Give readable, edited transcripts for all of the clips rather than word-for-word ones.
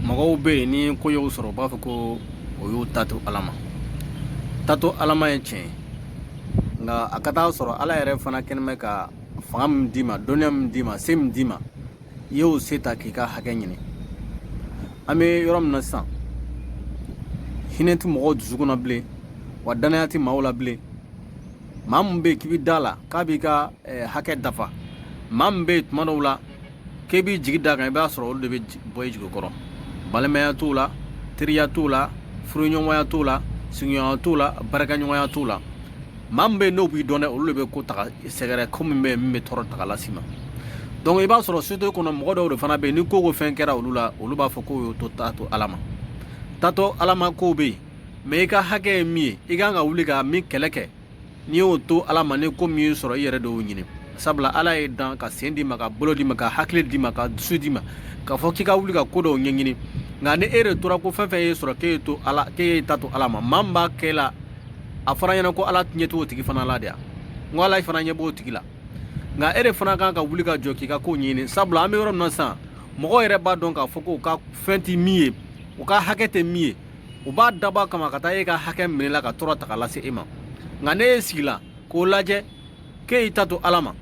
Mɔgɔw bɛ yen, ni ko y'u sɔrɔ, u b'a fɔ ko o y'u ta to Ala ma. Ta to Ala ma ye tiɲɛ ye, nka a ka taa sɔrɔ Ala yɛrɛ fana kɛlen bɛ ka fanga min d'i ma, dɔnniya min d'i ma, se min d'i ma, i y'o se ta k'i ka hakɛ ɲini. An bɛ yɔrɔ min na sisan, hinɛ tɛ mɔgɔw dusukun na bilen, wa danaya tɛ maaw la bilen. Maa min bɛ yen k'i bɛ da la k'a b'i ka hakɛ dafa, maa min bɛ yen tuma dɔw la k'e b'i jigi d'a kan, i b'a sɔrɔ olu de bɛ bɔ i jigi kɔrɔ. Balimaya t'o la, teriya t'o la, furuɲɔgɔnya t'o la, sigiɲɔgɔnya t'o la, baarakɛɲɔgɔnya t'o la. Maa min bɛ yen n'o b'i dɔn dɛ, olu de bɛ ko ta sɛgɛrɛ, ko min bɛ yen min bɛ tɔɔrɔ ta k'a las'i ma. Donc i b'a sɔrɔ société kɔnɔ, mɔgɔ dɔw de fana bɛ yen, ni ko ko fɛn kɛra olu la, olu b'a fɔ k'o y'o to ta to Ala ma. Ta to Ala ma kow bɛ yen, mais i ka hakɛ ye min ye, i kan ka wuli ka min kɛlɛ kɛ, n'i y'o to Ala ma, ni ko min y'i sɔrɔ, i yɛrɛ de y'o ɲini. Sabula Ala ye dan ka sen d'i ma, ka bolo d'i ma, ka hakili d'i ma, ka dusu d'i ma, k'a fɔ k'i ka wuli ka ko dɔw ɲɛɲini. Nka ni e de tora ko fɛn fɛn y'e sɔrɔ, k'e to ala, k'e ye ta to Ala ma, maa min b'a kɛ la, a fɔra ɲɛna ko Ala ɲɛ t'o tigi fana la de yan. N ko Ala fana ɲɛ b'o tigi la, nka e de fana kan ka wuli ka jɔ k'i ka ko ɲɛɲini. Sabula an bɛ yɔrɔ min na sisan, mɔgɔw yɛrɛ b'a dɔn k'a fɔ ko u ka fɛn tɛ min ye, u ka hakɛ tɛ min ye, u b'a dabɔ a kama ka taa e ka hakɛ minɛ la, ka tɔɔrɔ ta k'a lase e ma. Nka ne ye sigi la k'o lajɛ k'e y'i ta to Ala ma,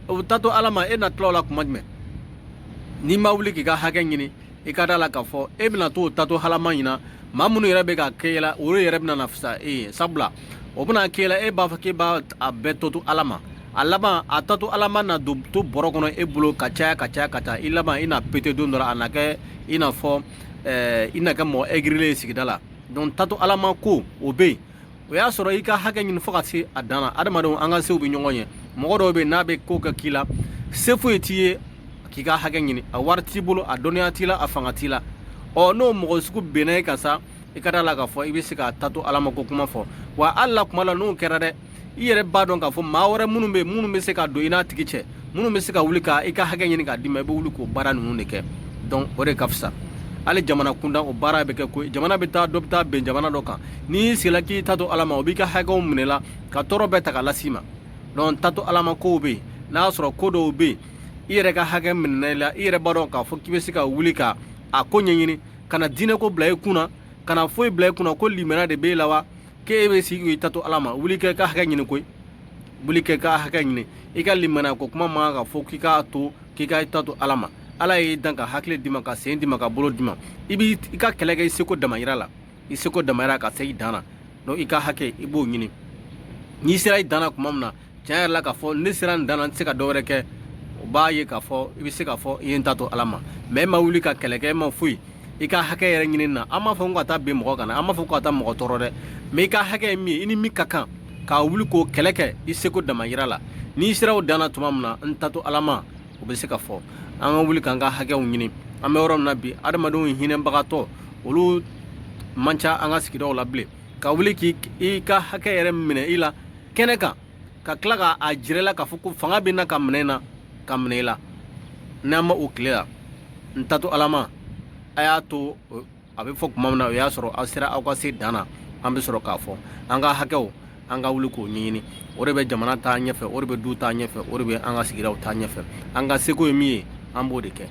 o ta to Ala ma, e na tila o la kuma jumɛn? N'i ma wuli k'i ka hakɛ ɲini, i ka da la k'a fɔ e bɛna t'o ta to Ala ma ɲina. Maa minnu yɛrɛ bɛ ka kɛ e la, olu yɛrɛ bɛna na fisaya e ye, sabula o bɛna k'e la, e b'a fɔ k'e b'a a bɛɛ to to Ala ma. A laban, a ta to Ala ma na don to bɔrɔ kɔnɔ e bolo ka caya, ka caya, ka taa i laban i na péter don dɔ la, a na kɛ i n'a fɔ i na kɛ mɔgɔ aigrilen ye sigida la. Donc ta to Ala ma ko o bɛ yen, o y'a sɔrɔ i ka hakɛ ɲini fo ka se a dan na. Adamadenw, an ka sew bɛ ɲɔgɔn ye. Mɔgɔ dɔw bɛ yen, n'a bɛ ko kɛ k'i la, se foyi t'i ye k'i ka hakɛ ɲini, a wari t'i bolo, a dɔnniya t'i la, a fanga t'i la. Ɔ n'o mɔgɔ sugu benna e kan sa, i ka da la k'a fɔ i bɛ se ka ta to Ala ma ko kuma fɔ. Wa hali la kuma la n'o kɛra dɛ, i yɛrɛ b'a dɔn k'a fɔ maa wɛrɛ minnu bɛ yen, minnu bɛ se ka don i n'a tigi cɛ, minnu bɛ se ka wuli ka i ka hakɛ ɲini k'a d'i ma, i bɛ wuli k'o baara ninnu de kɛ. Donc o de ka fisa. Hali jamana kunda, o baara bɛ kɛ koyi. Jamana bɛ taa, dɔ bɛ taa ben jamana dɔ kan, n'i sigila k'i ta to Ala ma, o b'i ka hakɛw minɛ la, ka tɔɔrɔ bɛɛ ta k'a las'i ma. Donc ta to Ala ma kow bɛ yen. N'a y'a sɔrɔ ko dɔw bɛ yen, i yɛrɛ ka hakɛ minɛ i la, i yɛrɛ b'a dɔn k'a fɔ k'i bɛ se ka wuli ka a ko ɲɛɲini, kana diinɛ ko bila i kunna, kana foyi bila i kunna ko limaniya de b'e la wa k'e bɛ sigi k'i ta to Ala ma. Wuli kɛ ka hakɛ ɲini koyi, wuli kɛ ka hakɛ ɲini. I ka limaniya ko kuma man kan ka fɔ k'i k'a to k'i ka ta to Ala ma. Ala y'i dan ka hakili d'i ma, ka sen d'i ma, ka bolo d'i ma, i b'i i ka kɛlɛ kɛ i seko damayira la, i seko damayira ka se i dan na. Donc i ka hakɛ, i b'o ɲini. N'i sera i dan na tuma min na, tiɲɛ yɛrɛ la k'a fɔ ne sera nin dan na, n tɛ se ka dɔ wɛrɛ kɛ, o b'a ye k'a fɔ i bɛ se k'a fɔ i ye n ta to Ala ma. Mais e ma wuli ka kɛlɛ kɛ, e ma foyi i ka hakɛ yɛrɛ ɲini na. An b'a fɔ ko ka taa bin mɔgɔ kan, an b'a fɔ ko ka taa mɔgɔ tɔɔrɔ dɛ, mais i ka hakɛ ye min ye, i ni min ka kan, k'a wuli k'o kɛlɛ kɛ i seko damayira la. N'i sera o dan na tuma min na, n ta to Ala ma, o bɛ se ka fɔ. An ka wuli k'an ka hakɛw ɲini. An bɛ yɔrɔ min na bi, adamadenw hinɛbagatɔ olu man ca an ka sigidaw la bilen. Ka wuli k'i ka hakɛ yɛrɛ minɛ i la kɛnɛ kan, ka tila k'a jira i la k'a fɔ ko fanga bɛ na ka minɛ na ka minɛ i la, n'an ma o tile la, n ta to Ala ma, a y'a to a bɛ fɔ tuma min na, o y'a sɔrɔ aw sera aw ka se dan na, an bɛ sɔrɔ k'a fɔ an ka hakɛw, an ka wuli k'o ɲɛɲini. O de bɛ jamana taa ɲɛfɛ, o de bɛ du taa ɲɛfɛ, o de bɛ an ka sigidaw taa ɲɛfɛ. An ka seko ye min ye, an b'o de kɛ.